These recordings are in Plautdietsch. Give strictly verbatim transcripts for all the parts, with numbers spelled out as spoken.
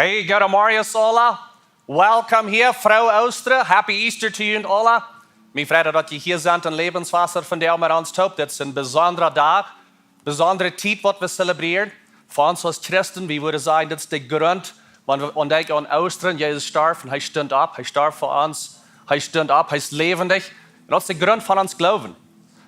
Hey, goodemorjes aula. Welcome hia. Frohe Oostren. Happy Easter to you aula. Mie freit daut jie hia sent en Lebenswasser vondoag met ons toop. Dit es een besondra Dach, besondre Tiet waut wie celebrieren. Fa ons aus Christen, wie wudden sajen, dit es de Grunt, wan wie aun denkjen aun Oostren, Jesus storf un hee stunt opp, hee storf fa ons, hee stunt opp, hee es läwendich. Un daut es de Grunt von ons Gloowen.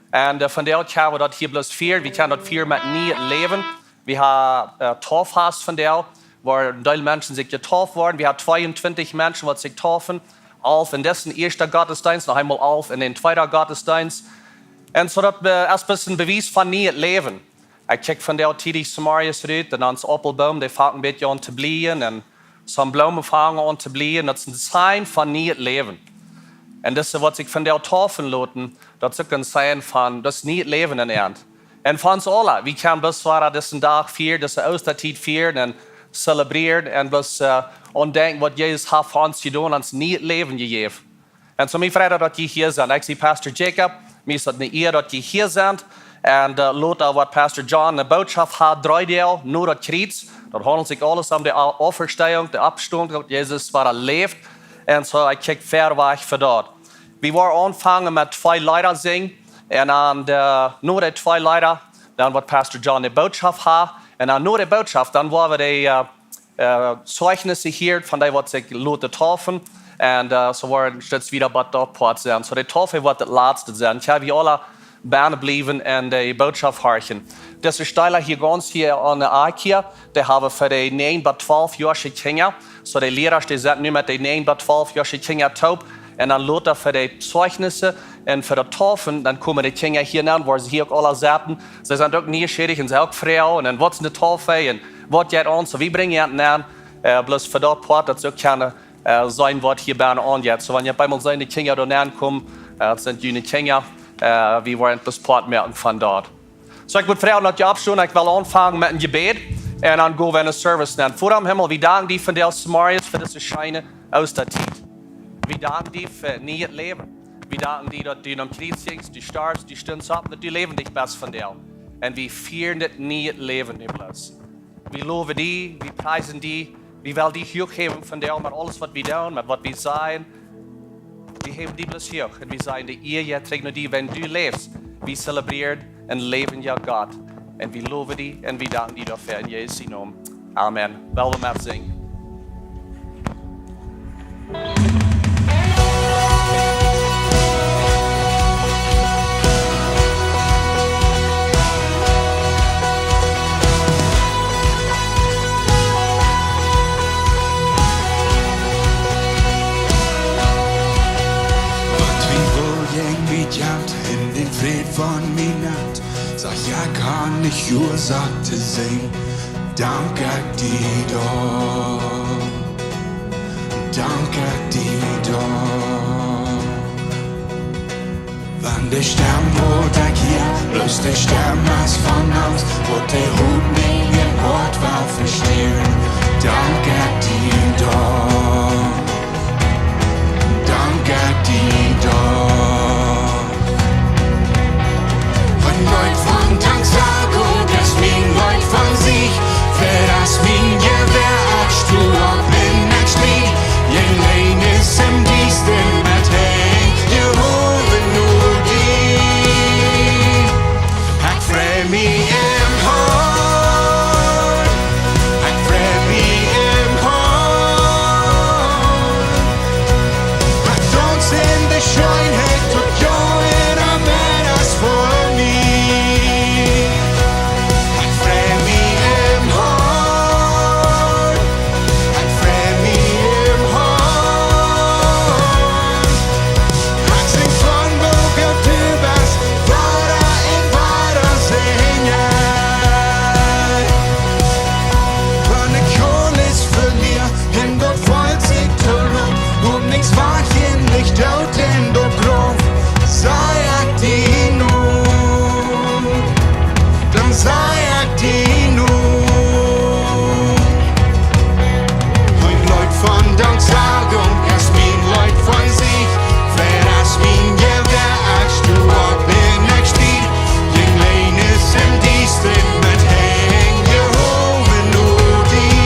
Un, äh, vondoag kjenn wie daut hia bloos fieren. Wie kjennen daut fieren met nieet Läwen. Wie haben, äh, Deepfast vondoag, wua een Deel Menschen sikj jedeept woaren. Wie haben tweeuntwintich Menschen, waut sikj deepen. Alf en disen ieeschten Gottesdeenst, noch eemol alf en dän tweeden Gottesdeenst. Un soo daut, äh, es bloos een Bewies von nieet Läwen. Ekj kjikj vondoag tiedich zemorjes rut un ons Aupelboom, dee fangt een bät aun to blieejen un soone Bloomen fangen aun to blieejen. Daut es een Sign von nieet Läwen. Un dise, waut sikj vondoag deepen loten, daut es uk een Sign von, daut es nieet Läwen en an. Un fa ons aula, wie kjennen bloos wada disen Dach fieren, dise Oostatiet fieren un celebrieren un bloos, äh, aun denkjen, waut Jesus haft fa ons jedonen, ons nieet Läwen jejäft. Un soo mie freit daut jie hia sent. Ekj sie Pastor Jacob, mie es daut eene Ea daut jie hia sent. Un, äh, lota waut Pastor John ne Bootschoft haud, dree Doag no daut Kjriez. Daut haundelt sikj aules om de Au-, Auferstehung, de Oppstonunk, daut Jesus wada läft. Un soo, ekj kjikj sea wajch fa daut. Wie woaren aunfangen met twee Leeda sinjen. Un dan de, no de twee Leeda, dan woat Pastor John de Bootschoft haben. Un dan no de Bootschoft, dan woa wie de, äh, äh, Zeichnisse hieren von dee, waut sikj loten deepen. Un, äh, soo woaren wie wieda bie daut Poat sennen. Soo de Deepunk woat daut latste sennen. Ekj hab jie aula bennen bliewen un de Bootschoft horchen. Dise Städ hia gaunz hia aun de Akj hia, dee haben fa de näajen bat twalf Joa Kjinja. Soo de Liera, dee sent nu met de näajen bat twalf Joa Kjinja toop. Un dan lota fa de Zeichnisse un fa daut Deepen, dan komen de Kjinja hia aun, wua see hia uk aula sitten. See sent uk nieschierich un see uk froagen, un waut es de Deepunk un waut jeit aun. Soo wie brinjen an, äh, bloos fa daut Poat, daut see uk kjennen, äh, seenen, waut hia bennen aunjeit. Soo wan jie bie mie seenen, de Kjinja doa aunkomen, äh, daut sent june Kjinja, äh, wie woaren daut Poat moaken von daut. Soo, ekj mott froagen, daut jie oppstonen, ekj well aunfangen met een Jebäd. Un dan go wie en de Service nenn. Voda em Himmel, wie danken die vondoag zemorjes fa dise scheene Oostatiet. Wie danken die fa nieet Läwen. Wie danken die, daut du aum Kjriez jinjst, du storfst, du stundst opp, daut du läwendich best vondoag. Un wie fieren dit nieet Läwen nu bloos. Wie lowen die, wie priesen die, wie wellen die huach häwen vondoag met aules, waut wie doonen, met waut wie sajen. Wie häwen die bloos huach un wie sajen, de Ea jeit trigj no die, wan du läfst. Wie celebrieren een läwendja Gott. Un wie lowen die un wie danken die doafäa en Jesus sienen Nomen. Amen. Well wie met sinjen. Waut wie wol jeng wie jant en dän Fräd von mien Hoat, saj ekj, kaun ekj Uasoak to sajen, dank ekj die doa. Dank ekj die doa. Wan de Stemm, waut ekj hia, bloos de Stemm es von Angst, waut de Hoat mien Hoat well vestieren, dank ekj die doa. Dank ekj die doa. Een Leet von Danksagunk es mien Leet von Siech. Ver daut mien Jewäa ekj sto opp un ekj schmiet, jeng Läajes em Diestren met Henj jehowen no die. Ekj frei mie em Hoat. Ekj frei mie em Hoat. Ekj daunz en de Scheenheit, daut du en de Medd best fa mie. Ekj frei mie em Hoat. Ekj frei mie em Hoat. Ekj sinj von woo goot du best, wada un wada sinj ekj. Wan ekj aules velier, un daut feelt sikj too loo, un nuscht waut ekj nich doo, un daut Graf, saj ekj die no. Dan saj ekj die no. Een Leet von Danksagunk es mien Leet von Siech. Ver daut mien Jewäa ekj sto opp un ekj schmiet, jeng Läajes em Diestren met Henj jehowen no die.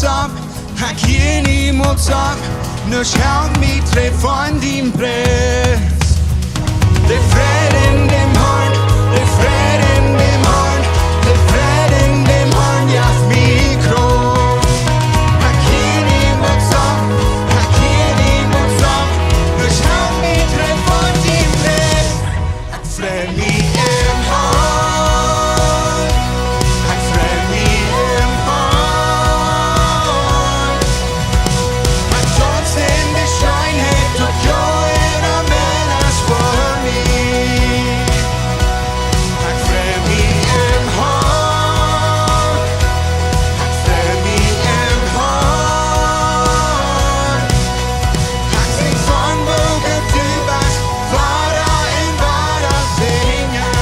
Opp, ekj hia niemols opp, nuscht helt mie trigj von dien Pries. De Fräd en däm Harn, de Fräd en däm Harn, de Fräd en däm Harn jeft mie Krauft. Ekj hia niemols opp, ekj hia niemols opp, nuscht helt mie trigj von dien Pries. Ekj frei mie em Harn. Ekj frei mie em Harn. Ekj danz en de Scheenheit, daut du en de Medd best fa mie. Ekj frei mie em Harn. Ekj frei mie em Harn. Ekj sinj von woo goot du best, wada un wada sinjen.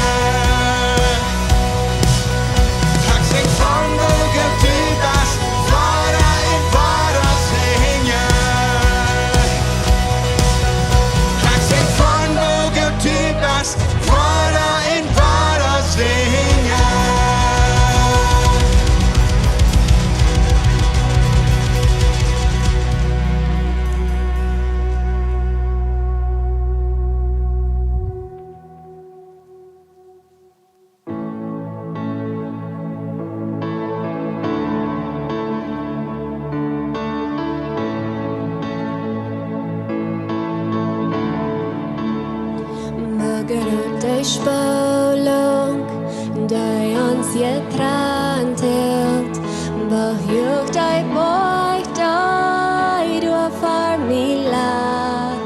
Ekj sinj von woo goot du best, wada un wada sinjen. Ekj sinj von woo goot du best, wada un wada sinjen. Mea groot de Spolunk, dee ons jetrennt haft, woo huach de Boajch, dee doa fa mie lach.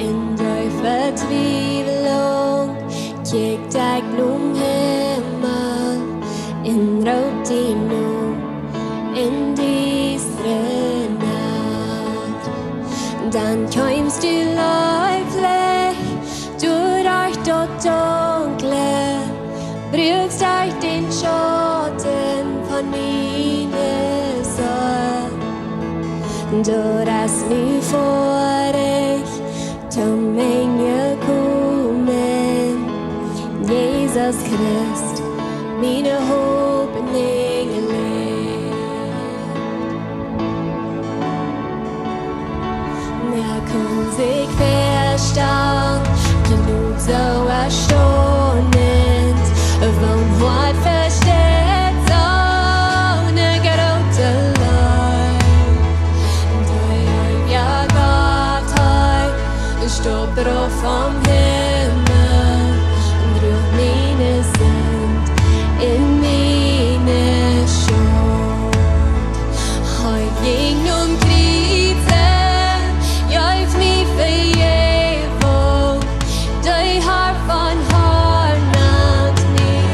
En de Vetwiewlunk kjikj ekj nom Himmel un roop dien Nomen en dee diestre Nacht. Dan kjeemst du leeflich derch daut Dunkle, bruakst derch dän Schauten von miene Seel. Daut es nu foadich, toom Enj jekomen, Jesus Christ, miene Hopninj Licht. Wäa kunn sikj väastalen, Jnod soo erstaunent, waut vesteit soone groote Leew. Dee eewja Gott hee, stolp rauf vom Himmel, droag miene Sind en miene Schult. Hee jinkj nom Kjriez, jeef mie Vejäwunk, dee haft von Harn aun mie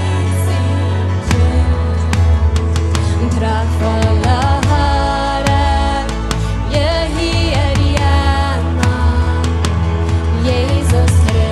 sien Kjint. Prachtvolla Harr, je hia jemma, Jesus Christus.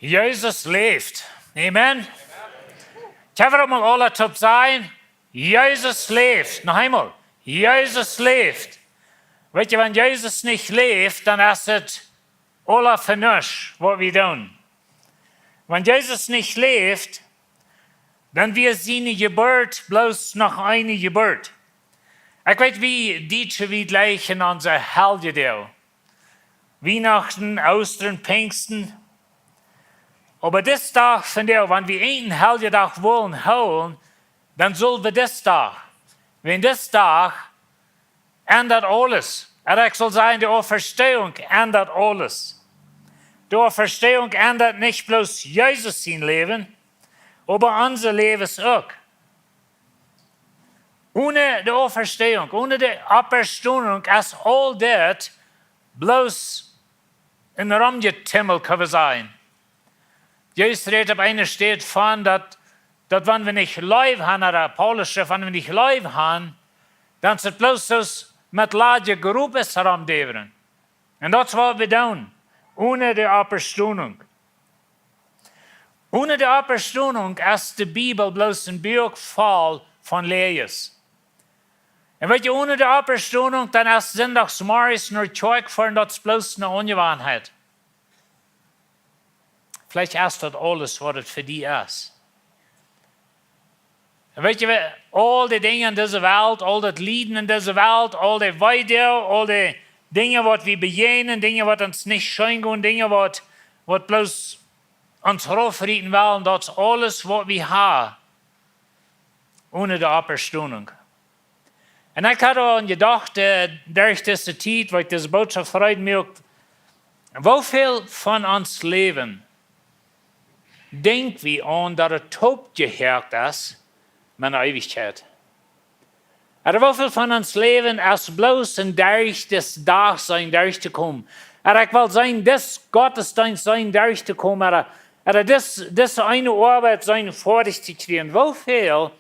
Jesus läft. Amen. Kjenn wie daut mol aula toop sajen? Jesus läft. Noch eemol. Jesus läft. Weetst, wan Jesus nich läft, dan es et aula fa nuscht, waut wie doonen. Wan Jesus nich läft, dan wia siene Jeburt bloos noch eene Jeburt. Ekj weet, wie Dietsche, wie jlikjen onse Heljedoag. Wienachten, Oostren, Pinjsten. Oba dis Dach vondoag, wan wie eenen Heljedach wellen hoolen, dan sell wie dis Dach. Wiels dis Dach endat aules. Un ekj sull sajen, de Auferstehung endat aules. De Auferstehung endat nich bloos Jesus sien Läwen, oba onse Läwes uk. Onen de Auferstehung, onen de Oppstonunk es aul dit bloos een Romjetimmel, kjenn wie sajen. Jesus rät opp eene Städ von daut, daut wan wie nich Leew han, ooda Paulus schrift, wan wie nich Leew han, dan es et bloos soo aus met ladje Gropen romdäwren. Un daut es waut wie doonen, onen de Oppstonunk. Onen de Oppstonunk es de Bibel bloos een Buak voll von Läajes. Un weetst, onen de Oppstonunk, dan es sindachs zemorjes no Kjoakj foaren, daut es bloos eene Onjewanheit. Veleicht es daut aules, waut et fa die es. Un weetst, aul de Dinja en dise Welt, aul daut Lieden en dise Welt, aul de Weedoag, aul de Dinja, waut wie bejäajnen, Dinja, waut ons nich scheen gonen, Dinja, waut, waut bloos ons raufrieten wellen, daut es aules, waut wie han, onen de Oppstonunk. Un ekj haud aul jedocht, äh, derch dise Tiet, wua ekj dise Bootschoft vereed, mie uk, woo väl von ons Läwen denkj wie aun, daut et toopjehoakt es met de Eewichkjeit? Ooda woo väl von ons Läwen es bloos een derch disen Dach sennen derchtokomen? Ooda ekj well sennen, disen Gottesdeenst sennen derchtokomen? Ooda, ooda dis, dise eene Oabeit sennen foadich to kjrieen? Woo väl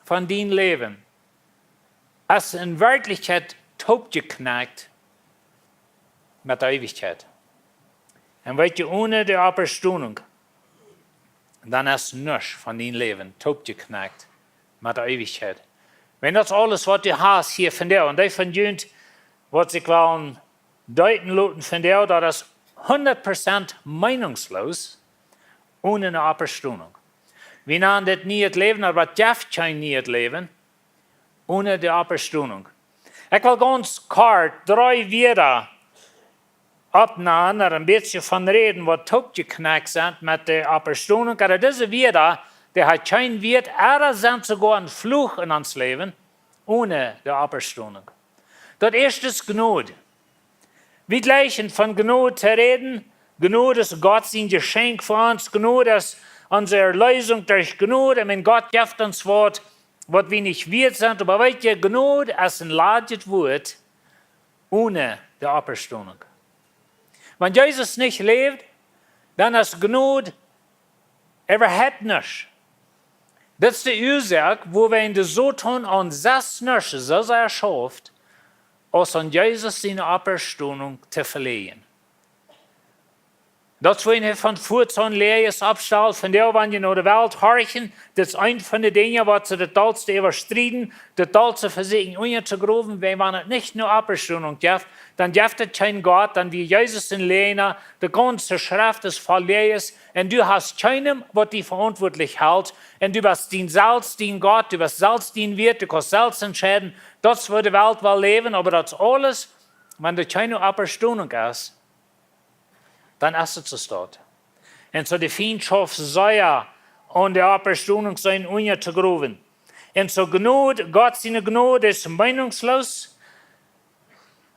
von dien Läwen es en Werkjlichkjeit toopjekjnakjt met de Eewichkjeit? Un weetst, onen de Oppstonunk, dan es nuscht von dien Läwen toopjekjnakjt met de Eewichkjeit. Wan daut aules, waut du hast hia vondoag, un dee von junt, waut sikj wellen deepen loten vondoag, daut es hundat Prozent meenungsloos onen de Oppstonunk. Wie nanen dit nieet Läwen, oba daut jeft kjeen nieet Läwen onen de Oppstonunk. Ekj well gaunz kort dree Wieed oppnanen, doa een bät von räden, waut toopjekjnakjt sent met de Oppstonunk. Ooda dise Wieed, dee haben kjeen Wieet, ooda sent soogoa een Fluch en ons Läwen, onen de Oppstonunk. Daut ieeschte es Jnod. Wie jlikjen von Jnod to räden. Jnod es Gott sien Jeschenkj fa ons. Jnod es onse Erleesunk derch Jnod. Un wan Gott jeft ons waut, waut wie nich wieet sent, oba weetst, Jnod es een ladjet Wuat onen de Oppstonunk. Wan Jesus nich läft, dan es Jnod äwahaupt nuscht. Daut es de Uasoak, wuarom de Soton aun sest nuscht soo sea schauft, aus aun Jesus siene Oppstonunk to veläajnen. Daut es wuarom hee von fuaz aun Läajes oppstalt. Vondoag, wan jie no de Welt horchen, daut es eent von de Dinja, waut see daut dollste äwastrieden, daut dollste vesieekjen unjatogrowen, wiels wan et nich ne Oppstonunk jeft, dan jeft et kjeen Gott, dan wia Jesus een Läajna, de gaunze Schreft es voll Läajes, un du hast kjeenem, waut die veauntwuatlich helt, un du best dien selfst dien Gott, du best selfst dien Wieet, du kaust selfst entscheiden, daut es woo de Welt well läwen, oba daut es aules, wan doa kjeene Oppstonunk es, dan es et soo. Un soo de Fientschoft sea aun de Oppstonunk sennen unjatogrowen. Un soo Jnod, Gott siene Jnod es meenungsloos.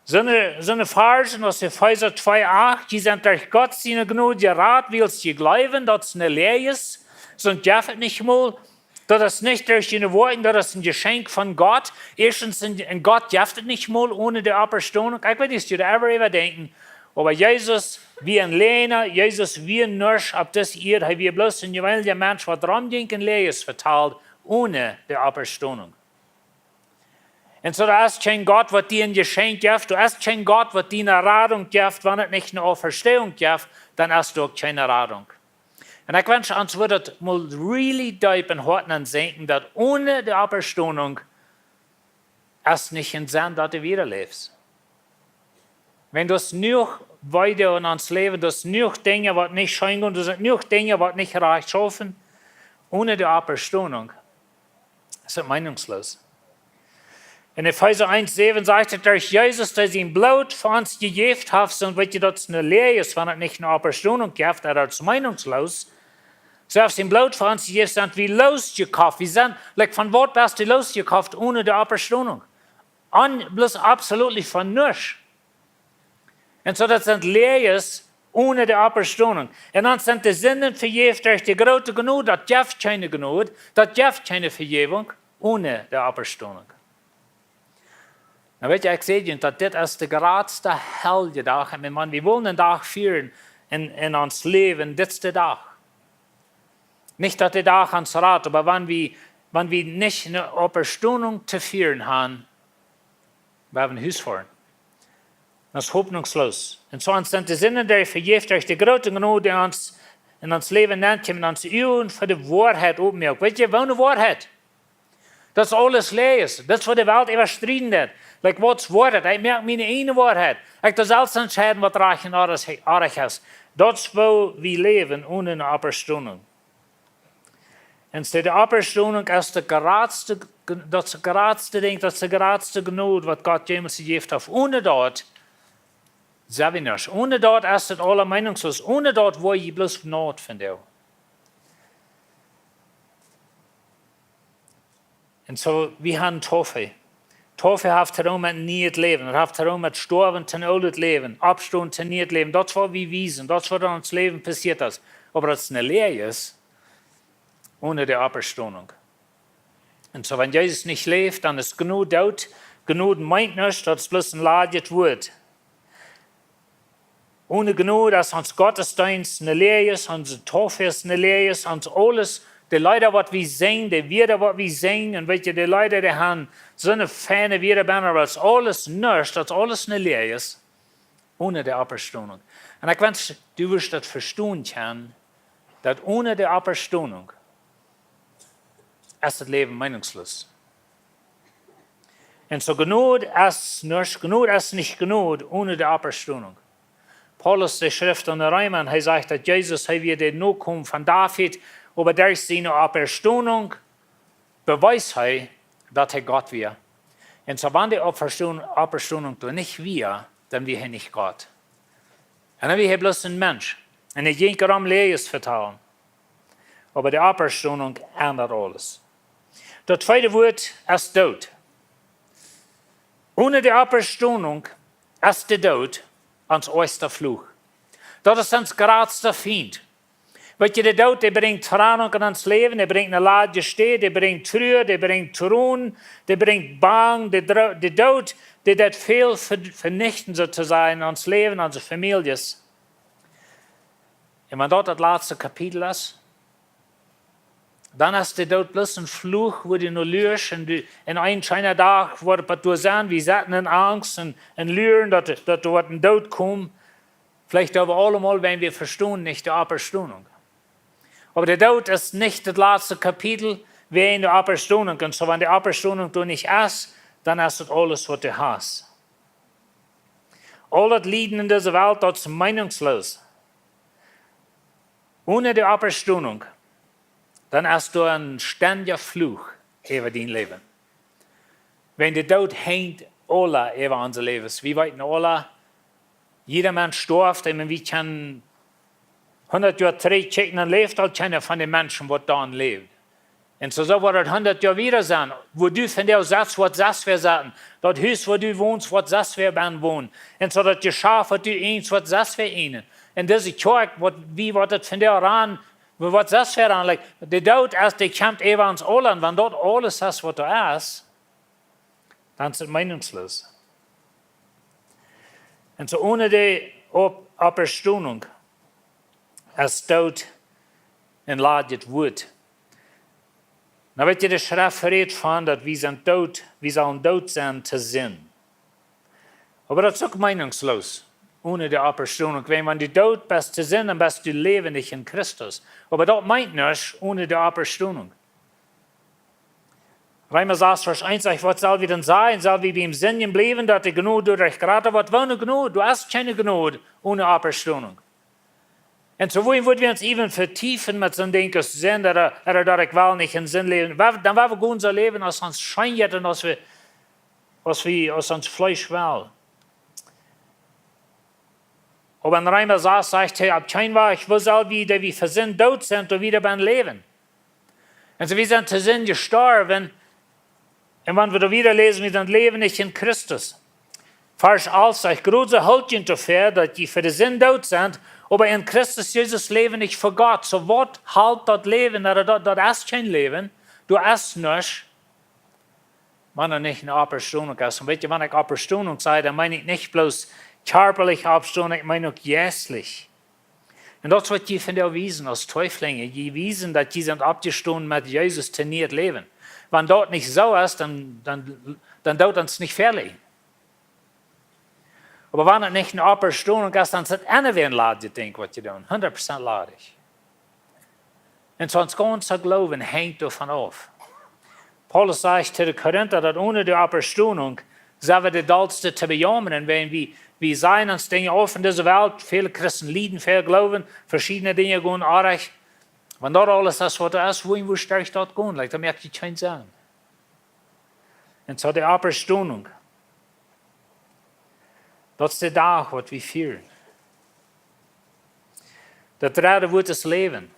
Soone, soone Varschen aus Efeesa twee acht, jie sent derch Gott siene Jnod jerat, wiels jie jleewen, daut es ne Läajes, soont jeft et nich mol. Daut es nich derch june Woakjen, daut es een Jeschenkj von Gott. Ieeschtens, een, een Gott jeft et nich mol onen de Oppstonunk. Ekj weet nich, aus jie doa äwa denkjen, oba Jesus wia een Läajna, Jesus wia nuscht opp dise Ieed, hee wia bloos een jeweenelja Mensch, waut romjinkj un Läajes vetald, onen de Oppstonunk. Un soo, doa es kjeen Gott, waut die een Jeschenkj jeft, doa es kjeen Gott, waut die ne Radunk jeft, wan et nich ne Oppstonunk jeft, dan es doa uk kjeene Radunk. Un ekj wensch, ons wudd daut mol really deep em Hoat nenn sinken, daut one de Oppstonunk es nich een Senn, daut du wieda läfst. Wan doa es jenuach Weedoag en ons Läwen, doa es jenuach Dinja, waut nich scheen gonen, doa sent jenuach Dinja, waut nich rajcht schaufen, one de Oppstonunk es et meenungsloos. En Efeesa eent säwen sajcht et, derch Jesus, dee sien Bloot fa ons jejäft haft, sent, weet jie, daut es ne Läajes, wan et nich ne Oppstonunk jeft, daut es meenungsloos. Soo haft sien Bloot fa ons jejäft, sent wie loosjekoft. Wie sent, like, von waut best du loosjekoft one de Oppstonunk? On, bloos absolutely von nuscht. Un soo, daut sent Läajes one de Oppstonunk. Un ons sent de Sinden vejäft derch de groote Jnod, daut jeft kjeene Jnod, daut jeft kjeene Vejäwunk one de Oppstonunk. Nu weet jie, ekj saj junt, daut dit es de jratste Heljedach. Un wan wie wellen een Dach fieren en, en ons Läwen, dit es de Dach. Nich daut de Dach ons rat, oba wan wie, wan wie nich ne Oppstonunk to fieren haben, wie haben Hus foaren. Daut es hopninjsloos. Un soo ons sent de Sinden, dee vejäft derch de groote Jnod, dee ons en ons Läwen nenn kjemt, un ons Uagen fa de Woarheit opmoakt. Weet jie, woone Woarheit? Daut es aules Läajes. Daut es, waut de Welt äwastrieden deit. Like, waut es Woarheit? Ekj moak miene eejne Woarheit. Ekj doo selfst entscheiden, waut rajcht un oarich, oarich es. Daut es, woo wie läwen one ne Oppstonunk. Un soo de Oppstonunk es de jratste, daut es de jratste Dinkj, daut es de jratste Jnod, waut Gott jemols jejäft haft. One daut sent wie nuscht. One daut es et aules meenungsloos. One daut woa jie bloos Jnod finjen. Un soo, wie haben Taufe. Taufe haft to doonen met nieet Läwen. Daut haft to doonen met stoawen to een oolet Läwen, oppstonen to een nieet Läwen. Daut es, waut wie wiesen. Daut es, waut en ons Läwen passieet es. Oba daut es ne Läajes one de Oppstonunk. Un soo, wan Jesus nich läft, dan es Jnod doot. Jnod meent nuscht, daut es bloos een ladjet Wuat. One Jnod es ons Gottesdeenst ne Läajes, onse Taufe es ne Läajes, ons aules, de Leeda, waut wie sinjen, de Wieed, waut wie sinjen, un weet jie, de Leeda, dee haben soone fiene Wieed bennen, oba daut es aules nuscht, daut es aules ne Läajes one de Oppstonunk. Un ekj wensch, du wurscht daut vestonen kjennen, daut one de Oppstonunk es daut Läwen meenungsloos. Un soo Jnod es nuscht, Jnod es nich Jnod one de Oppstonunk. Paulus, dee schrift aun de Reema, un hee sajcht, daut Jesus, hee wia de Nokomen von David, oba derch siene Oppstonunk bewiest hee, daut hee Gott wia. Un soo, wan de Oppston-, Oppstonunk doa nich wia, dan wia hee nich Gott. Un dan wia hee bloos een Mensch. Un hee jinkj rom Läajes vetalen. Oba de Oppstonunk endat aules. Daut tweede Wuat es Doot. One de Oppstonunk es de Doot ons oajsta Fluch. Daut es ons jratsta Fient. Weet jie, de Doot, dee brinjt Trennunk en ons Läwen, dee brinjt ne ladje Städ, dee brinjt Trua, dee brinjt Tronen, dee brinjt Bang, de Dro-, de Doot, dee deit väl ver-, venichten, soo to sajen, en ons Läwen, onse Famieljes. Un wan daut daut latste Kapitel es, dan es de Doot bloos een Fluch, wua du no luascht un du, en een scheena Dach woat waut doa sennen, wie sitten en Angst un, un luren, daut, daut doa woat een Doot komen. Veleicht äwa aulemol, wan wie vestonen nich de Oppstonunk. Oba de Doot es nich daut latste Kapitel, wäajen de Oppstonunk. Un soo, wan de Oppstonunk doa nich es, dan es daut aules, waut du hast. Aul daut Lieden en dise Welt, daut es meenungsloos. One de Oppstonunk, dan es doa een stendja Fluch äwa dien Läwen. Wan de Doot henjt aula äwa onse Läwes. Wie weeten aula, jieda Mensch stoaft, un wie kjennen hundat Joa trigjkjikjen, dan läft aul kjeena von de Menschen, waut dan läft. Un soo, soo woat et hundat Joa wieda sennen, wua du vondoag sitst, woat sest wäa setten. Daut Hus, wua du wonst, woat sest wäa bennen wonen. Un soo daut Jeschaft, waut du eenst, woat sest wäa eenen. Un dise Kjoakj, waut, woo woat et vondoag rannen, woo woat sest wäa rannen? Like, de Doot es, dee kjemt äwa ons aula, un wan daut aules es, waut doa es, dan es et meenungsloos. Un soo one de Op-, Oppstonunk es Doot een ladjet Wuat. Nu weet jie, de Schreft rät von, daut wie sent doot, wie sellen doot sennen to Sind. Oba daut es uk meenungsloos. Onen de Oppstonunk. Wan, wan du doot best to Sind, dan best du läwendich en Christus. Oba daut meent nuscht onen de Oppstonunk. Reema sas Varsch eent sajcht: Waut sell wie dan sajen? Sell wie biem Sindjen bliewen, daut de Jnod doaderch jrata woat? Woone Jnod? Doa es kjeene Jnod onen Oppstonunk. Un soo, wuarom wudden wie ons even vetiefen met soon Dinkj aus Sind, ooda, ooda daut ekj well nich en Sind läwen? Wa-, dan woa wie gonen soo läwen aus ons scheen jeit un aus wie, aus wie, aus ons Fleesch well. Oba en Reema sas sajcht hee: Opp kjeen Wajch, woo sell wie, dee wie fa Sind doot sent, doa wieda bie läwen? Un soo, wie sent to Sind jestorwen, un wan wie doa wieda läsen, wie sent läwendich en Christus. Varsch alf sajcht: Jrod soo hoolt junt doafäa, daut jie fa de Sind doot sent, oba en Christus Jesus läwendich fa Gott. Soo, waut helt daut Läwen? Na, daut, daut es kjeen Läwen. Doa es nuscht, wan doa nich ne Oppstonunk es. Un weet jie, wan ekj Oppstonunk saj, dan meen ekj nich bloos kjarpalich oppstonen, ekj meen uk jeistlich. Un daut es waut jie vondoag wiesen aus Tweiflinje. Jie wiesen, daut jie sent oppjestonen met Jesus to nieet Läwen. Wan daut nich soo es, dan, dan, dan deit ons nich väl. Oba wan et nich ne Oppstonunk es, dan es et een ladjet Dinkj, waut jie doonen. Hundat Prozent ladich. Un soo ons gaunza Gloowen henjt doavon auf. Paulus sajcht to de Korinta, daut onen de Oppstonunk sent wie de dolste to bejaumren, wan wie, wie seenen ons Dinja auf en dise Welt, väle Christen lieden, väl Gloowen, veschiedne Dinja gonen orrajcht. Wan daut aules es, waut doa es, wuarom wurscht du daut doonen? Like, daut moakt kjeen Senn. Un soo de Oppstonunk. Daut es de Dach, waut wie fieren. Daut dredde Wuat es Läwen.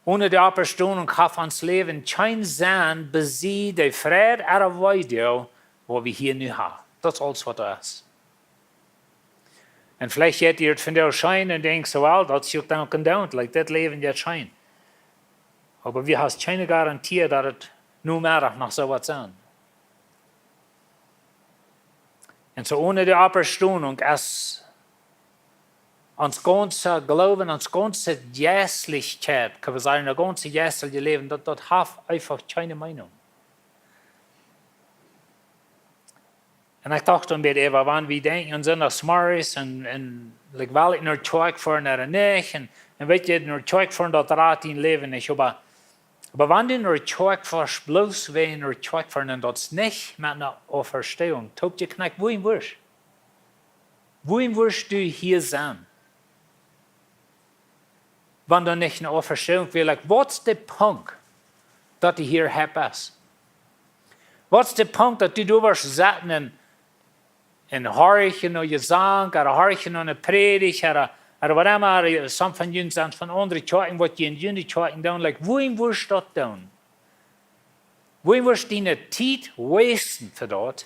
Onen de Oppstonunk haft ons Läwen kjeen Senn, besied de Freid ooda Weedoag, waut wie hia nu haben. Daut es aules, waut doa es. Un veleicht jeit die et vondoag scheen un denkjst soo: Well, daut es uk dan uk en Doont, like, dit Läwen jeit scheen. Oba wie haben kjeene Garantie, daut et nu Meddach noch soo woat sennen. Un soo onen de Oppstonunk es ons gaunza Gloowen, ons gaunze Jeistlichkjeit, kjenn wie sajen, daut gaunze jeistelje Läwen, daut, daut haft eefach kjeene Meenunk. Un ekj docht dan bie äwa, wan wie denkjen aun Sindachsmorjes un, un, like, well ekj no Kjoakj foaren ooda nich, un, un weet jie, no Kjoakj foaren, daut rat dien Läwen nich, oba, oba wan du no Kjoakj foascht, bloos wäajen no Kjoakj foaren, un daut es nich met ne Oppstonunk toopjekjnekjt, wuarom wurscht? Wuarom wurscht du hia sennen? Wan doa nich ne Oppstonunk wia, like, waut es de Punkt, daut du hia happy best? Waut es de Punkt, daut du doa wurscht setten un, un horchen no Jesank, ooda horchen no ne Prädicht, ooda, ooda whatever, ooda some von junt sent von aundre Kjoakjen, waut jie en june Kjoakjen doonen, like, wuarom wurscht daut doonen? Wuarom wurscht diene Tiet wasten fa daut,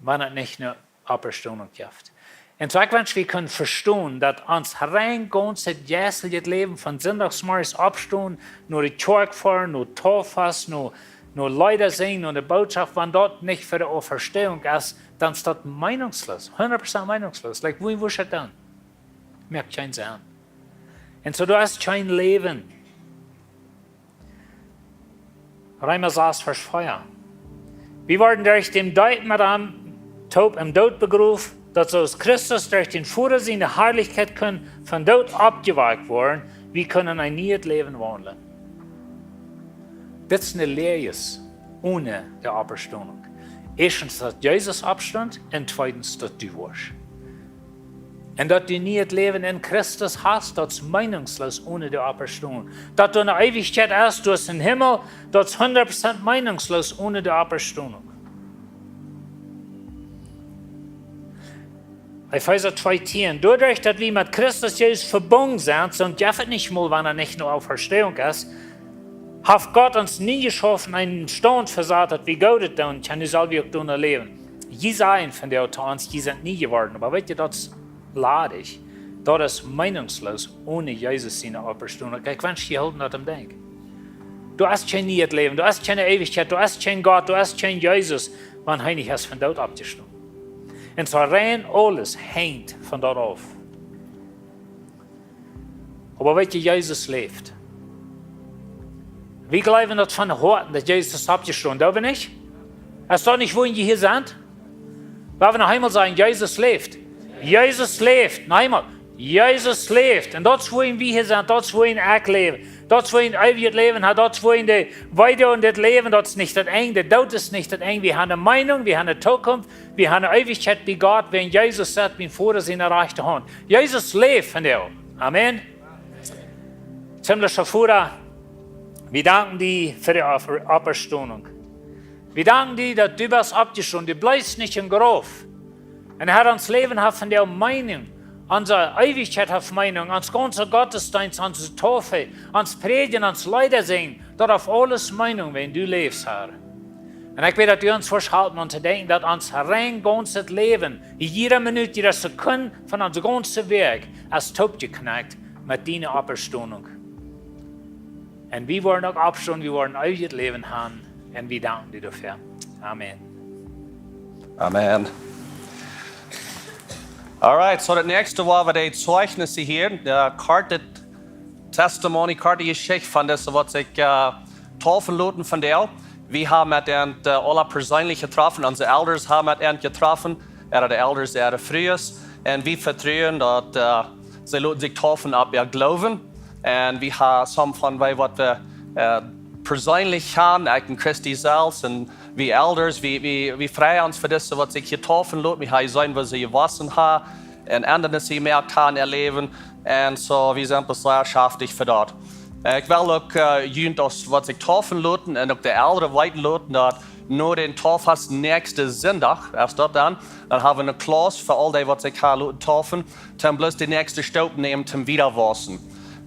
wan et nich ne Oppstonunk jeft? Un soo, ekj wensch, wie kjennen vestonen, daut ons rein gaunzet jeisteljet Läwen von Sindachsmorjes oppstonen, no de Kjoakj foaren, no Tauffast, no, no Leeda sinjen, no de Bootschoft, wan daut nich fa de Oppstonunk es, dan es daut meenungsloos, hundat Prozent meenungsloos. Like, wuarom wurscht daut doonen? Moakt kjeen Senn. Un soo, doa es kjeen Läwen. Reema sas, Varsch vea. Wie worden derch däm Deep met am toop em Doot begroft, daut soo aus Christus derch dän Voda siene Harlichkjeit kunn vom Doot oppjewakjt woaren, wie kjennen en nieet Läwen waundlen. Dit es ne Lia onen de Oppstonunk. Ieeschtens, daut Jesus oppstunt, un tweedens, daut du woascht. Un daut du nieet Läwen en Christus hast, daut es meenungsloos onen de Oppstonunk. Daut doa ne Eewichkjeit es, doa es een Himmel, daut es hundat Prozent meenungsloos onen de Oppstonunk. Efeesa twee tieen: Doaderch, daut wie met Christus Jesus vebungen sent, soo jeft et nich mol, wan et nich ne Oppstonunk es, haft Gott ons nie jeschaufen, eenen Staunt vesat, daut wie Goodet doonen kjennen, nu sell wie uk doano läwen. Jie sajen vondoag to ons, jie sent nie jeworden, oba weet jie, daut es ladich. Daut es meenungsloos onen Jesus siene Oppstonunk. Ekj wensch, jie hoolen daut em Denkj. Doa es kjeen nieet Läwen, doa es kjeene Eewichkjeit, doa es kjeen Gott, doa es kjeen Jesus, wan hee nich es vom Doot oppjestonen. Un soo rein aules henjt von daut auf. Oba weet jie, Jesus läft. Wie jleewen daut von Hoaten, daut Jesus es oppjestonen. Doo wie nich? Es daut nich, wuarom jie hia sent? Woa wie noch eemol sajen: Jesus läft. Jesus läft. Noch eemol: Jesus läft. Un daut es wuarom wie hia sent, daut es wuarom ekj läw, daut es wuarom eewjet Läwen haft, daut es wuarom de Weedoag en dit Läwen, daut es nich daut Enj, de Doot es nich daut Enj. Wie haben eene Meenunk, wie haben eene Zukunft, wie haben eene Eewichkjeit bie Gott, wan Jesus sitt bie Voda siene rajchte Haunt. Jesus läft vondoag. Amen. Himmlischa Voda, wie danken die fa de Opp-, Oppstonunk. Wie danken die, daut du best oppjestonen. Du bleefst nich em Grauf. Un Herr, ons Läwen haft vondoag Meenunk. Onse Eewichkjeit haft Meenunk. Ons gaunza Gottesdeenst, onse Taufe, ons Prädjen, ons Leeda sinjen, daut haft aules Meenunk, wan du läfst, Herr. Un ekj bäd, daut du ons woascht halpen aun to denkjen, daut ons rein gaunzet Läwen, jiede Minut, jiede Sekund von onse gaunze Wäakj, es toopjekjnett met diene Oppstonunk. Un wie woaren uk oppstonen, wie woaren eewjet Läwen haben. Un wie danken die doafäa. Amen. Amen. All right, so daut näakjste woa wie de Zeichnisse hieren, de korte Testimony, korte Jeschicht von dise, waut sikj, äh, taufen loten vondoag. Wie haben met an, äh, aula perseenlich jetroffen, onse Elders haben met an jetroffen, äare Elders, äare Frues. Un wie vetruen, daut, äh, see loten sikj taufen opp äa Gloowen. Un wie haben some von wie, waut wie, äh, perseenlich haben, ekj un Christy selfst, un wie Elders, wie, wie, wie freien ons fa dise, waut sikj hia taufen loten. Wie haben jeseenen, woo see jewossen haben un Endrungen jemoakt haben en äa Läwen. Un soo, wie sent bloos sea schaftich fa daut. Äh, ekj well uk, äh, junt, aus waut sikj taufen loten un uk de Elren weeten loten, daut no dän Tauffast näakjsten Sindach, es daut dan, dan haben wie eene Klauss fa aul dee, waut sikj haben loten taufen, toom bloos de näakjste Staup nämen, toom wieda waussen.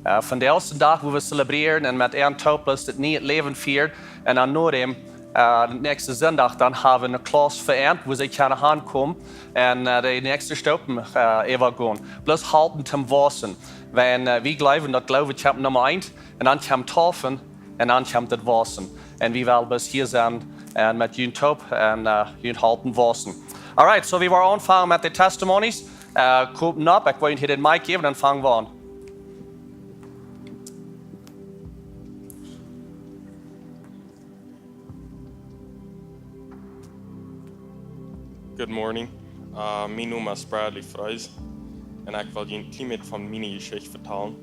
Äh, von dän ieeschten Dach, wua wie zelebrieren un met an toop bloos daut niee Läwen fieren, un dan no däm, äh, näakjsten Sindach, dan haben wie eene Klauss fa an, wua see kjennen hankomen un, äh, de näakjste Staupen, äh, äwagonen. Bloos halpen toom waussen. Wan, äh, wie jleewen, daut Gloowen kjemt Numma eent, un dan kjemt Taufen, un dan kjemt daut Waussen. Un wie wellen bloos hia sennen un met junt toop un, äh, junt halpen waussen. All right, so wie woaren aunfangen met de Testimonies. Äh, komt nopp, ekj well junt hia dän Mic jäwen, dan fangen wie aun. Good morning. Uh, mien Nomen es Bradley Frees un ekj well junt een kjlien bät von miene Jeschicht vetalen.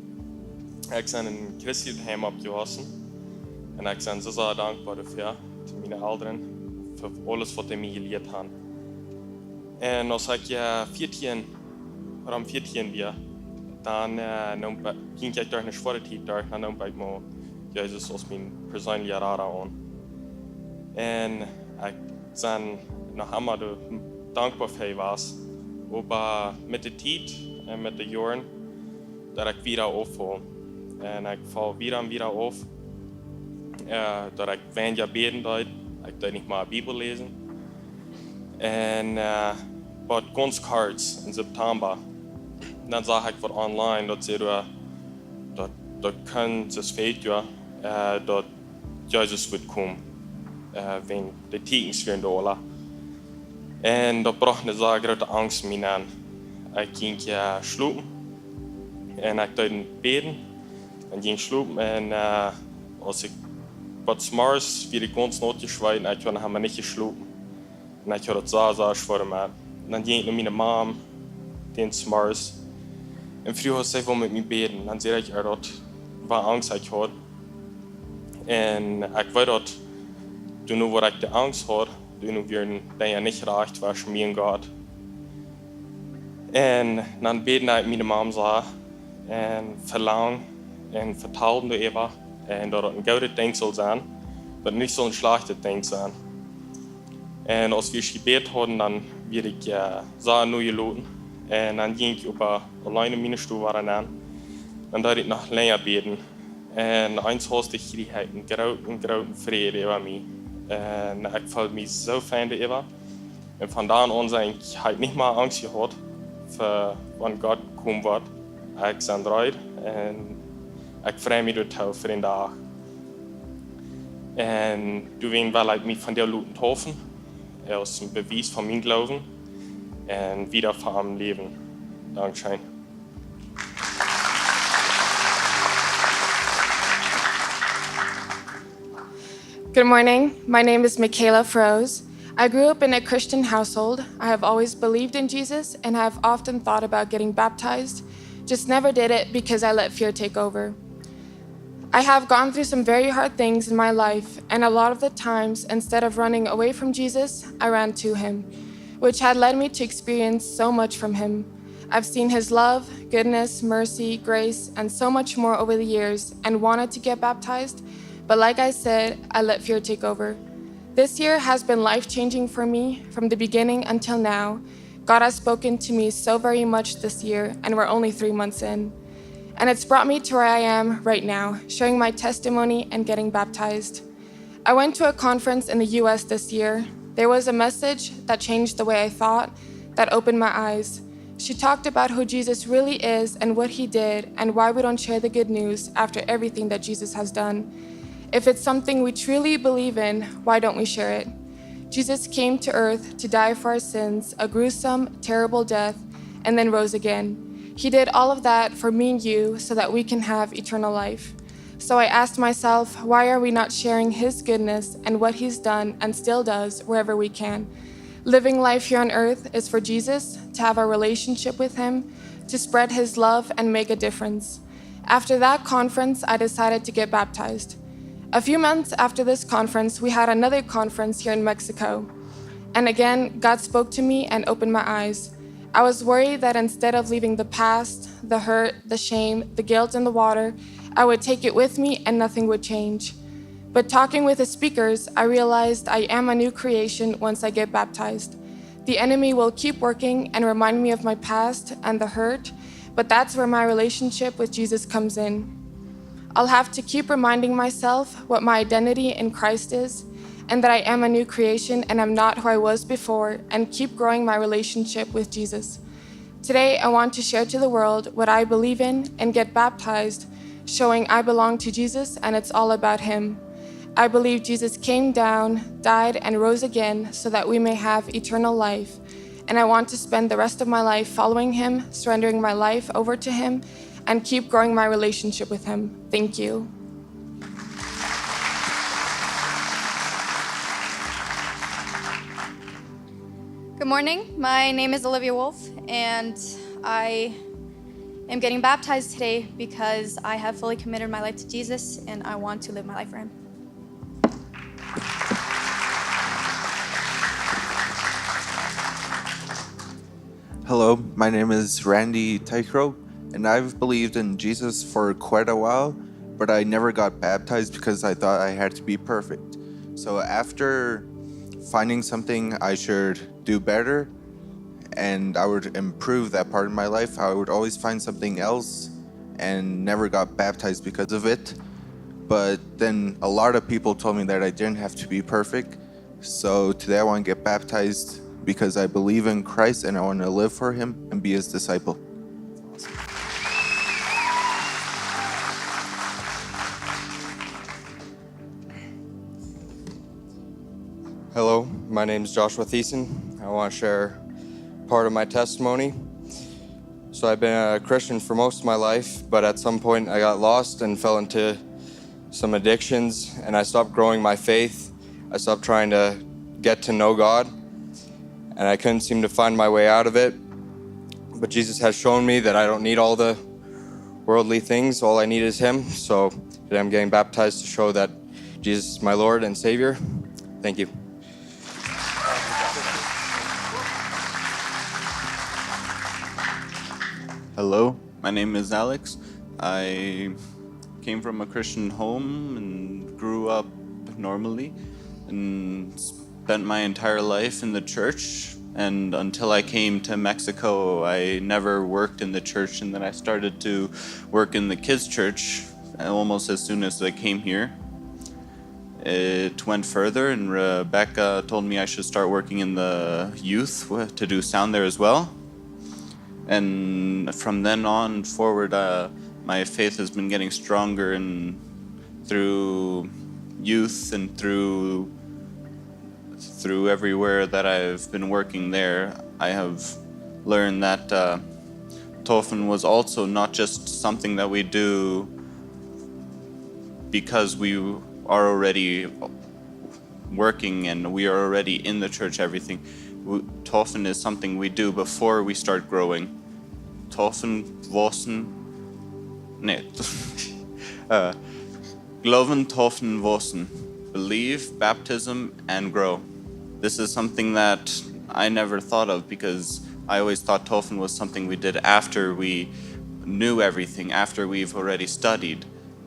Ekj sie en een christlich Heim oppjewossen un ekj sie soo, soo dankboa doafäa, to miene Elren, fa aules, waut see mie jelieet haben. Un aus ekj, äh, vieetieen, rom vieetieen wia, dan, äh, neem ekj, jinkj ekj derch eene schwoare Tiet derch, dan neem ekj mol Jesus aus mien perseenlichen Rada aun. Un ekj sie noch emma doa dankboa fa jewast. Oba met de Tiet un met de Joaren, daut ekj wieda auffoll. Un ekj foll wieda un wieda auf. Äh, daut ekj weinja bäden deed. Ekj deed nich mea Bibel läsen. Un, äh, waut gaunz kort, en September, dan sach ekj waut online, daut see doa, daut, daut kunn, daut fält jo, äh, daut Jesus wudd komen, äh, wäajen de Tieekjens wieren doa aula. Un daut brocht eene sea groote Angst en mie aun. Ekj jinkj, äh, schlopen. Un ekj deed bäden. Un jinkj schlopen. Un, äh, aus ekj waut zemorjes wia, ekj gaunz naut jeschweit, ekj haud noch emma nich jeschlopen. Un ekj haud daut sea, sea schwoa met. Un dan jinkj ekj no miene Mam, dän zemorjes. Un fruach, aus see wull met mie bäden. Dan säd ekj äa daut, waut Angst ekj haud. Un ekj weet daut, doano waut ekj de Angst haud, doano wieren Dinja nich rajcht tweschen mie un Gott. Un dan bäd ekj miene Mam aun un velang un vetald äwa, un daut daut een goodet Dinkj sull sennen, daut nich sull een schlajchtet Dinkj sennen. Un aus wie jebät hauden, dan wia ekj, äh, sea nojeloten. Un dan jinkj ekj oba auleen en miene Stow nenn. Dan deed ekj noch lenja bäden. Un eemol haud ekj hia een grooten, grooten Fräd äwa mie. Un ekj feeld mie soo fein doaräwa. Un von dan aun sie ekj, hab ekj nich mea Angst jehaut fa wan Gott komen woat. Ekj sie reed un ekj frei mie doatoo fa dän Dach. Un doawäajen well ekj mie vondoag loten deepen, aus een Bewies von mienen Gloowen un wieda fa am läwen. Dankscheen. Good morning. My name is Michaela Froese. I grew up in a Christian household. I have always believed in Jesus and have often thought about getting baptized, just never did it because I let fear take over. I have gone through some very hard things in my life, and a lot of the times, instead of running away from Jesus, I ran to him, which had led me to experience so much from him. I've seen his love, goodness, mercy, grace, and so much more over the years and wanted to get baptized, but like I said, I let fear take over. This year has been life changing for me from the beginning until now. God has spoken to me so very much this year, and we're only three months in. And it's brought me to where I am right now, sharing my testimony and getting baptized. I went to a conference in the U S this year. There was a message that changed the way I thought, that opened my eyes. She talked about who Jesus really is and what he did and why we don't share the good news after everything that Jesus has done. If it's something we truly believe in, why don't we share it? Jesus came to earth to die for our sins, a gruesome, terrible death, and then rose again. He did all of that for me and you so that we can have eternal life. So I asked myself, why are we not sharing his goodness and what he's done and still does wherever we can? Living life here on earth is for Jesus, to have a relationship with him, to spread his love and make a difference. After that conference, I decided to get baptized. A few months after this conference, we had another conference here in Mexico. And again, God spoke to me and opened my eyes. I was worried that instead of leaving the past, the hurt, the shame, the guilt in the water, I would take it with me and nothing would change. But talking with the speakers, I realized I am a new creation once I get baptized. The enemy will keep working and remind me of my past and the hurt, but that's where my relationship with Jesus comes in. I'll have to keep reminding myself what my identity in Christ is and that I am a new creation and I'm not who I was before, and keep growing my relationship with Jesus. Today, I want to share to the world what I believe in and get baptized, showing I belong to Jesus and it's all about him. I believe Jesus came down, died, and rose again so that we may have eternal life. And I want to spend the rest of my life following him, surrendering my life over to him, and keep growing my relationship with him. Thank you. Good morning. My name is Olivia Wolf, and I am getting baptized today because I have fully committed my life to Jesus and I want to live my life for him. Hello, my name is Randy Teichrow, and I've believed in Jesus for quite a while, but I never got baptized because I thought I had to be perfect. So after finding something I should do better, and I would improve that part of my life, I would always find something else and never got baptized because of it. But then a lot of people told me that I didn't have to be perfect. So today I want to get baptized because I believe in Christ and I want to live for him and be his disciple. Hello, my name is Joshua Thiessen. I want to share part of my testimony. So, I've been a Christian for most of my life, but at some point I got lost and fell into some addictions, and I stopped growing my faith. I stopped trying to get to know God, and I couldn't seem to find my way out of it. But Jesus has shown me that I don't need all the worldly things, all I need is Him. So, today I'm getting baptized to show that Jesus is my Lord and Savior. Thank you. Hello, my name is Alex. I came from a Christian home and grew up normally and spent my entire life in the church. And until I came to Mexico, I never worked in the church. And then I started to work in the kids' church almost as soon as I came here. It went further, and Rebecca told me I should start working in the youth w- to do sound there as well. And from then on forward, uh, my faith has been getting stronger, and through youth and through through everywhere that I've been working there, I have learned that uh, Taufen was also not just something that we do because we are already working and we are already in the church, everything. W- Taufen is something we do before we start growing. Taufen, wausen, nee. uh, Glauben, taufen, wausen. Believe, baptism, and grow. This is something that I never thought of because I always thought taufen was something we did after we knew everything, after we've already studied.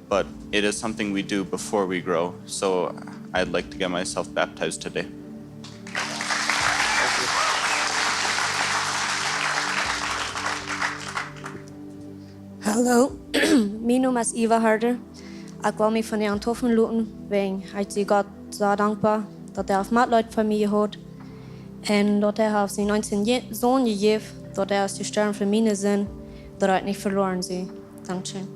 But it is something we do before we grow. So I'd like to get myself baptized today. Hallo, mien Nomen es Eva Harder. Ekj well mie vondoag taufen loten, wiels ekj sie Gott sea dankboa, daut hee haft Metleet fa mie jehaut un daut hee haft sienen eensjen Je- Sän jejäft, daut hee es jestorwen fa miene Sind, daut ekj nich veloaren sie. Dankscheen.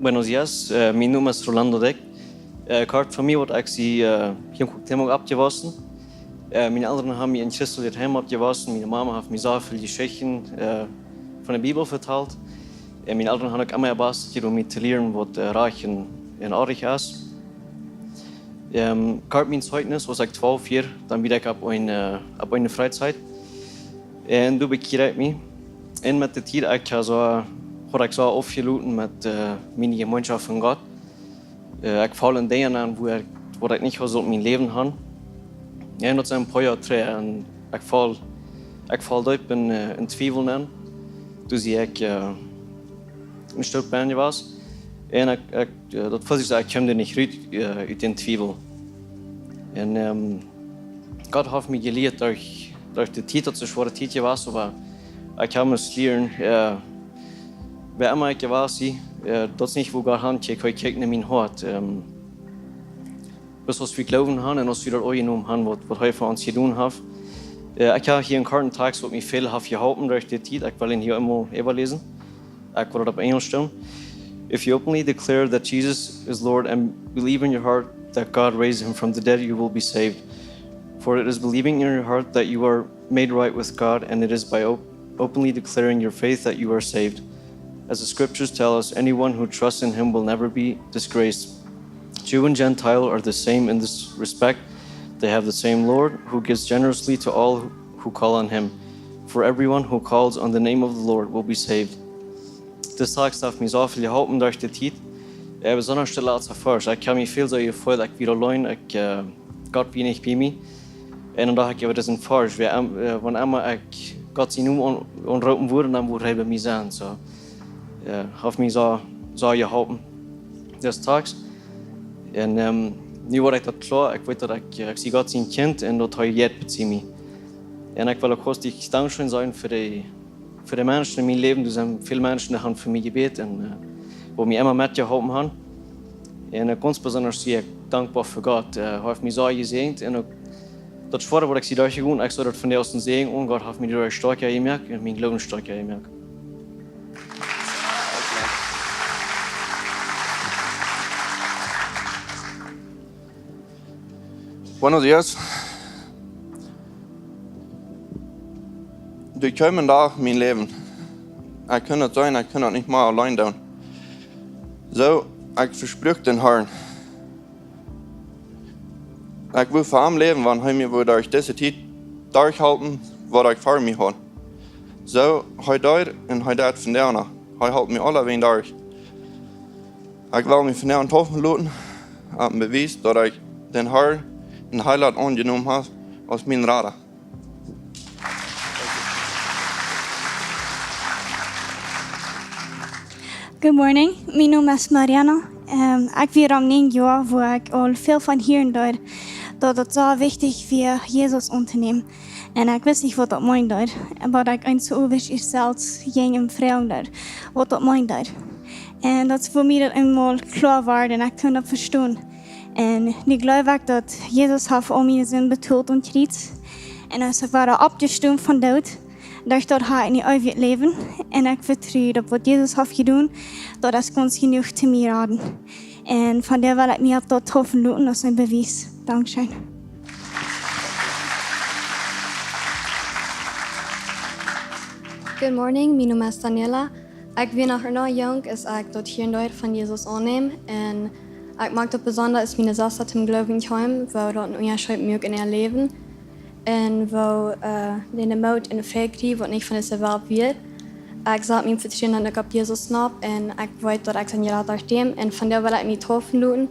Buenos días, eh, mien Nomen es Rolando Dyck. Eh, kort fa mie, waut ekj sie, eh, hia en Cuauhtémoc oppjewossen. Eh, miene Elren haben mie en christlichet Heim oppjewossen. Miene Mama haft mie sea väl Jeschichten, eh, von de Bibel vetalt. Un miene Elren haben uk emma äa Bast jedonen, mie to lieren, waut, eh, rajcht un, un oajch es. Ehm, kort mien Zeugnis, aus ekj twalf wia, dan wia ekj opp eene, eh, opp eene Freizeit. Un doa bekjieed ekj mie. Un met de Tiet, ekj haud soo, haud ekj soo aufjeloten met, eh, miene Jemeenschoft von Gott. Eh, ekj foll en Dinja aun, wua ekj, waut ekj nich haud sult en mien Läwen han. Un daut sent een poa Joa trigj. Un ekj foll, ekj foll deep en, eh, en Twiewel aun. Doa sie ekj, eh, een Stoot benne jewast. Un ekj, ekj, eh, daut feeld sikj soo, ekj kjeem doa nich rut, eh, ut dän Twiewel. Un, ehm, Gott haft mie jelieet derch, derch de Tiet, daut see schwoare Tiet jewast, oba ekj hab must lieren, eh, wua emma ekj jewast sie, eh, daut es nich, wua Gott hankjikjt, hee kjikjt no mien Hoat. Ehm, bloos aus wie Gloowen han un aus wie daut aunjenomen han, waut, waut hee fa ons jedonen haft. Eh, ekj hab hia een korten Tekst, waut mie väl haft jeholpen derch de Tiet. Ekj well dän hia eemol äwaläsen. Ekj well daut opp Enjlisch doonen. If you openly declare that Jesus is Lord and believe in your heart that God raised him from the dead, you will be saved. For it is believing in your heart that you are made right with God, and it is by op- openly declaring your faith that you are saved. As the scriptures tell us, anyone who trusts in him will never be disgraced. Jew and Gentile are the same in this respect. They have the same Lord, who gives generously to all who call on him. For everyone who calls on the name of the Lord will be saved. Dis Tekst haft mie soo väl jeholpen derch de Tiet. Eh, besonda de latste Varsch. Ekj hab mie väl soo jefeelt, ekj wia auleen, ekj, eh, Gott wia nich bie mie. Un dan docht ekj äwa disen Varsch, wua em- eh, wan emma ekj Gott sienen Nomen aun- aunroopen wudd, dan wudd hee bie mie sennen. Soo, eh, haft mie soo, soo jeholpen, dis Tekst. Un, ehm, nu woa ekj daut kloa, ekj weet daut ekj, ekj sie Gott sien Kjint un daut hee jeit bie mie. Un ekj well uk gaunz dietlich dankscheen sajen fa de, fa de Menschen en mien Läwen. Doa sent väl Menschen, dee haben fa mie jebät un, eh, waut mie emma metjeholpen haben. Un, eh, gaunz besonda sie ekj dankboa fa Gott. Eh, hee haft mie soo jesäajent un uk daut Schwoare, waut ekj sie derchjegonen, ekj see daut vondoag aus een Säajen aun. Gott haft mie doaderch stoakja jemoakt un mienen Gloowen stoakja jemoakt. Buenos días. Doa kjeem een Dach en mien Läwen. Ekj kunn daut seenen, ekj kunn daut nich mea auleen doonen. Soo, ekj vespruak dän Harn, ekj wudd fa am läwen, wan hee mie wudd derch dise Tiet derchhalpen, waut ekj ver mie haud. Soo, hee deed un hee deit vondoag noch. Hee halpt mie aulawäajen derch. Ekj well mie vondoag taufen loten, aus een Bewies, daut ekj dän Harn un Heilaunt aunjenomen hab aus mienen Rada. Good morning, mien Nomen es Mariana. Ehm, ekj wia om näajen Joa, wua ekj aul väl von hieren deed, daut et soo wichtich wia, Jesus auntonämen. Un ekj wist nich, waut daut meenen deed. Oba daut ekj eent soo äwent selfst jinkj un froagen deed, waut daut meenen deed. Un daut es fa mie daut eemol kloa wort un ekj kunn daut vestonen. Un nu gleew ekj, daut Jesus haft aul miene Sind betolt aum Kjriez. Un hee es wada oppjestonen vom Doot. Derch daut hab ekj nu eewjet Läwen. Un ekj vetru, daut waut Jesus haft jedonen, daut es gaunz jenuach, om mie to raden. Un vondoag well ekj mie opp daut taufen loten aus een Bewies. Dankscheen. Good morning, mien Nomen es Daniela. Ekj wia noch rein junk, aus ekj daut hieren deed von Jesus aunnämen. Un ekj moak daut besonda, aus miene Sesta toom Gloowen kjeem, woo daut een Unjascheet muak en äa Läwen. Un woo, äh, dee Moot un Fäakriew, waut nich von dise Welt wia. Ekj sad mien Vetruen dan uk opp Jesus nopp un ekj weet, daut ekj sie jerat derch däm. Un vondoag well ekj mie deepen loten.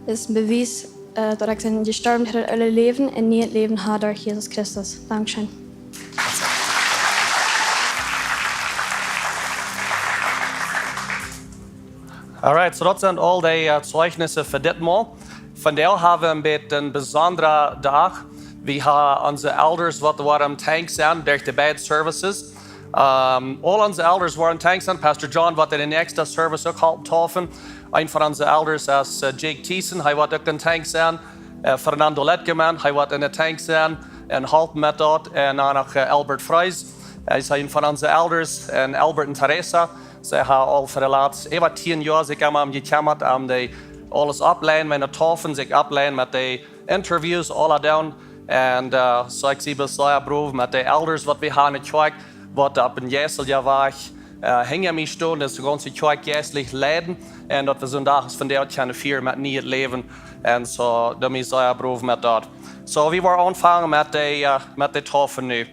Daut es een Bewies, äh, daut ekj sie jestorwen fa daut oole Läwen un nu daut Läwen hab derch Jesus Christus. Dankscheen. Alright, so daut sent aul de, äh, Zeijnisse fa dit Mol. Vondoag hab wie een bät een besondra Dach. Wie haben onse Elders, waut woaren aum Denkj sennen derch de beid Services. Ähm, aul onse Elders woaren aum Denkj sennen. Pastor John woat en de näakjste Service uk halpen deepen. Een von onse Elders es, äh, Jake Thiessen, hee woat uk aum Denkj sennen. Äh, Fernando Letkeman, hee woat aum Denkj sennen un halpen met daut. Un dan noch, äh, Albert Freis, hee es een von onse Elders. Un Albert un Teresa, see haben aul fa de latste, äwa tieen Joa sikj emma om jekjemmat, om de aules oppleiden, miene Deepen sikj oppleiden met de Interviews, aula doonen. Un, äh, soo ekj sie bloos sea proud met de Elders, waut wie haben en de Kjoakj, waut opp een jeistelja Wajch, äh, hinja mie stonen, daut de gaunze Kjoakj jeistlich leiden. Un daut wie soon Dach aus vondoag kjennen fieren met nieet Läwen. Un soo, doa sie ekj sea proud met daut. So, wie woaren aunfangen met de, äh, met de Deepen nu.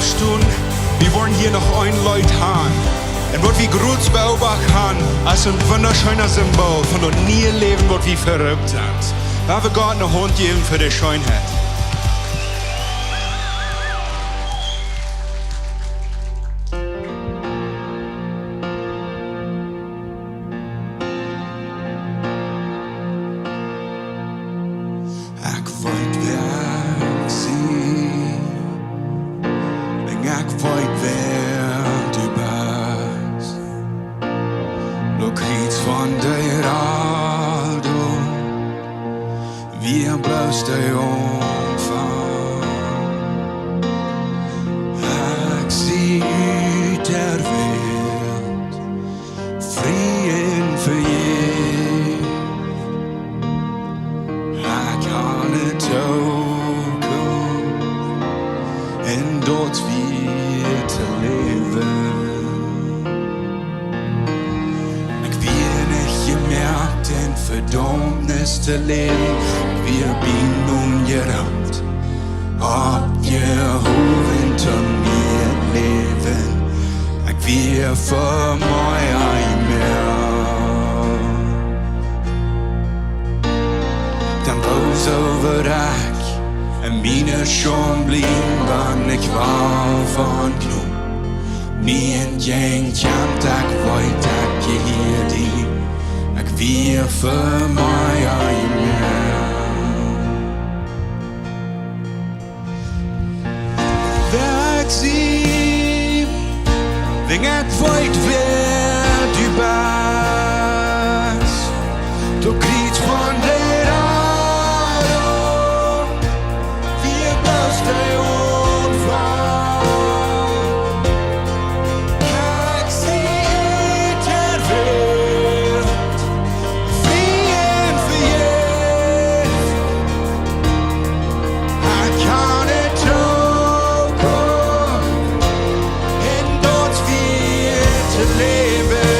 Stunn, wie woaren hia noch een Leet han. Un waut wie groz beobacht han, es een wundascheena Symbol von daut niee Läwen, waut wie verroopt sent. Lot wie Gott eene Haunt jäwen fa de Scheenheit. Ekj weet, wäa ekj sie, un ekj weet, wäa du best. Daut Kjriez von de Radunk wia bloos de Aunfank. Ekj sie ut de Welt, frie un vejäft. Ekj ha eene Tookunft un daut wia to läwen. Ekj wia nich jemoakt en Vedaumnis to läwen. Ekj wia bie Nomen jeroopt, oppjehowen toom niee Läwen. Ekj wia fa mea jemoakt. Dan wull ekj soo wia ekj, un miene Schaund bleef aun de Kwal von Knoop. Mie entjäajen kjemt, ekj weet, ekj jehia die. Ekj wia fa mea jemoakt. Wäa ekj sie, wan ekj weet, wäa du best. Daut Kjriez von de Radunk wia bloos de Aunfank. Ekj sie ut de Welt, frie un vejäft. Ekj ha eene Tookunft un daut wia to läwen.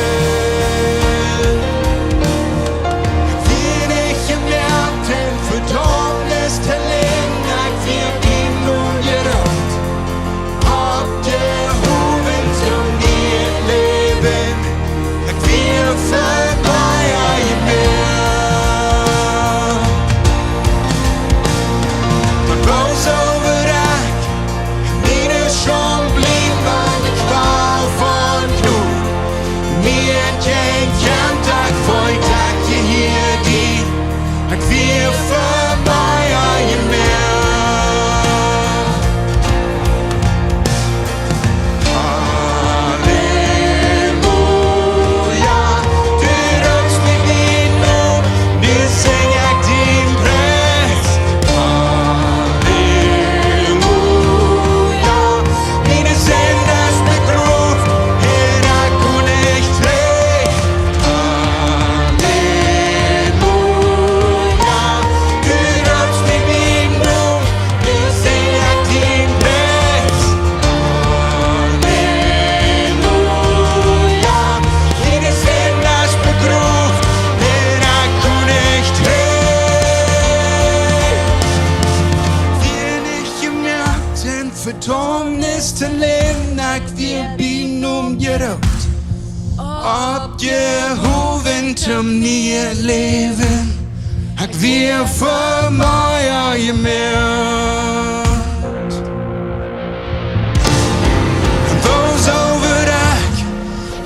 Ekj wia nich jemoakt en Vedaumnis to läwen. Ekj wia bie Nomen jeroopt, oppjehowen toom niee Läwen. Ekj wia fa mea jemoakt. Dan wull ekj soo wia ekj, miene Schaund bleef aun de Kwal von Knoop. Mie entjäajen kjemt, ekj weet, ekj jehia die. Ekj wia fa mea jemoakt. Halleluja, du roopst mie bie Nomen, nu sinj ekj dien Pries. Halleluja, miene Sind es begroft, un ekj kom trigj. Halleluja, du roopst mie bie Nomen, nu sinj ekj dien Pries. Halleluja, miene Sind es begroft, un ekj kom trigj. Wia nich jemoakt en Vedaumnis to läwen, ekj wia bie Nomen jeroopt, oppjehowen toom niee Läwen. Ekj wia fa mea jemoakt. Un wull soo wia ekj,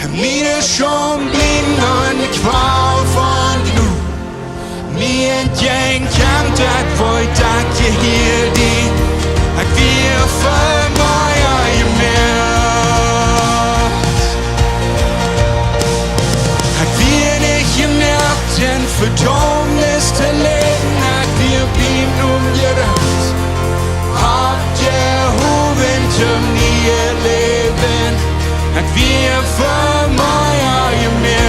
un miene Schaund bleef aun de Kwal von Knoop. Mie entjäajen kjemt, ekj weet, ekj jehia die. Ekj wia fa mea jemoakt. Ekj wia nich jemoakt en Vedaumnis to läwen. Ekj wia bie Nomen jeroopt, oppjehowen toom niee Läwen. Ekj wia fa mea jemoakt.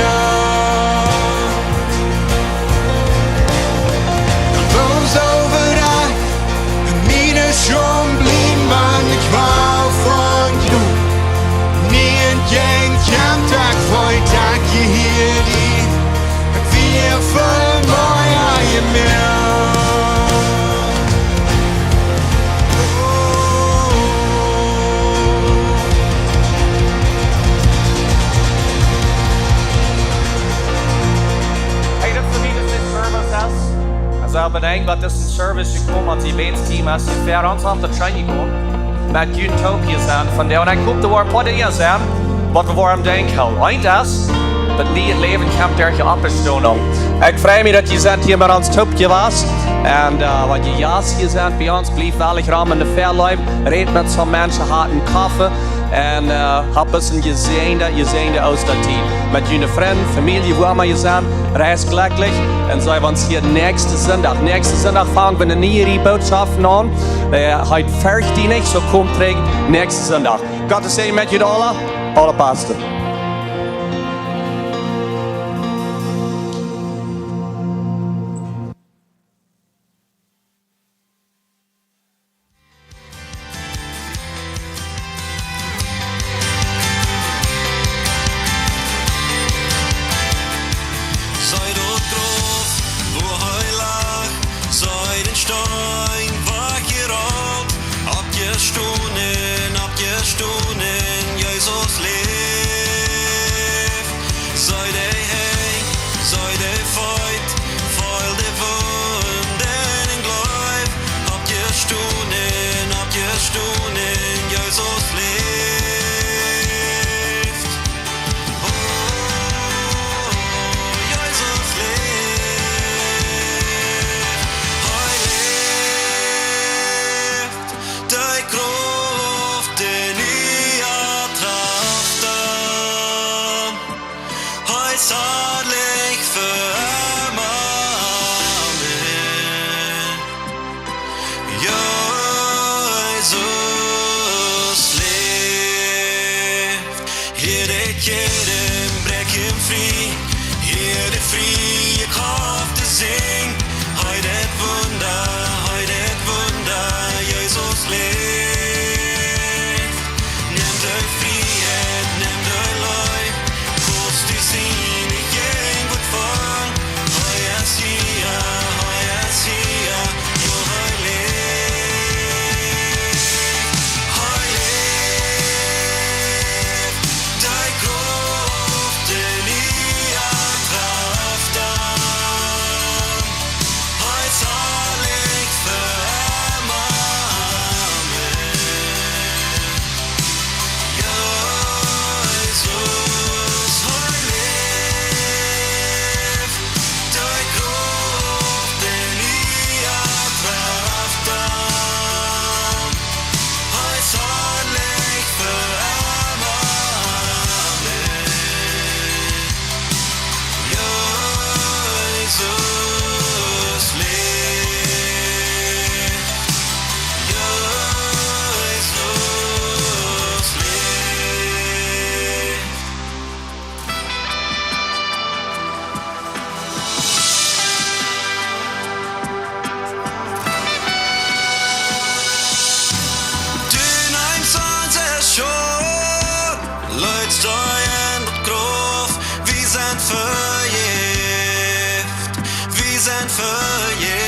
Wull soo wia ekj, un miene Schaund bleef aun de Kwal von Knoop. Mie entjäajen kjemt, ekj weet, ekj jehia die. Ekj wia fa mea jemoakt. Soo bedenkj, waut disen Service jekomen, ons Events Team es hia ver ons opp de Train jekomen. Met junt toop hia sennen vondoag. Un ekj hop, doa woaren poa Dinja sennen, waut wie woaren denkjen. Eent es, daut niee Läwen kjemt derch de Oppstonunk. Ekj frei mie, daut jie sent hia met ons toop jewast. Un, äh, wan jie Jast hia sent bie ons, bliewt wellich rom enne Väaleew, rät met soone Menschen, hat een Koffe. Un, äh, hab bloos eene jesäajende, jesäajende Oostatiet. Met june Frind, Famielje, wua emma jie sent, reist jlekjlich. Un seenen wie ons hia näakjsten Sindach. Näakjsten Sindach fangen wie eene niee Rieej Bootschoften aun. Äh, hee fercht die nich, soo komt trigj näakjsten Sindach. Gott säajen met junt aula. Aula Baste. See daut Grauf, wua hee lach, see dän Steen wajchjerollt, oppjestonen, oppjestonen, Jesus läft. See de Henj, see de Feet, feel de Wunden un jleew, oppjestonen, oppjestonen, Jesus läft. Oh, Jesus läft. Hee läft. De Krauft, de niee Krauft. Hee es harlich fa emma. Amen. Jesus läft. Hia de Kjäden, bräakj am frie. Hia de friee Krauft to seenen. Hee deit Wunda, hee deit Wunda, Jesus läft. Nemm de Frieheit, nemm de Leew. Kaust du sien, nich irjent waut fälen. Hee es hia, hee es hia, jo, hee läft. Hee läft. De Krauft, de niee Krauft. Hee es harlich fa emma. Amen. Jesus, hee läft. De Krauft, de niee Krauft. Hee es harlich fa emma. Amen. Jesus läft. Jesus läft. Dee neem ons aus Schult, leet dee en daut Grauf, wie sent vejäft, wie sent vejäft.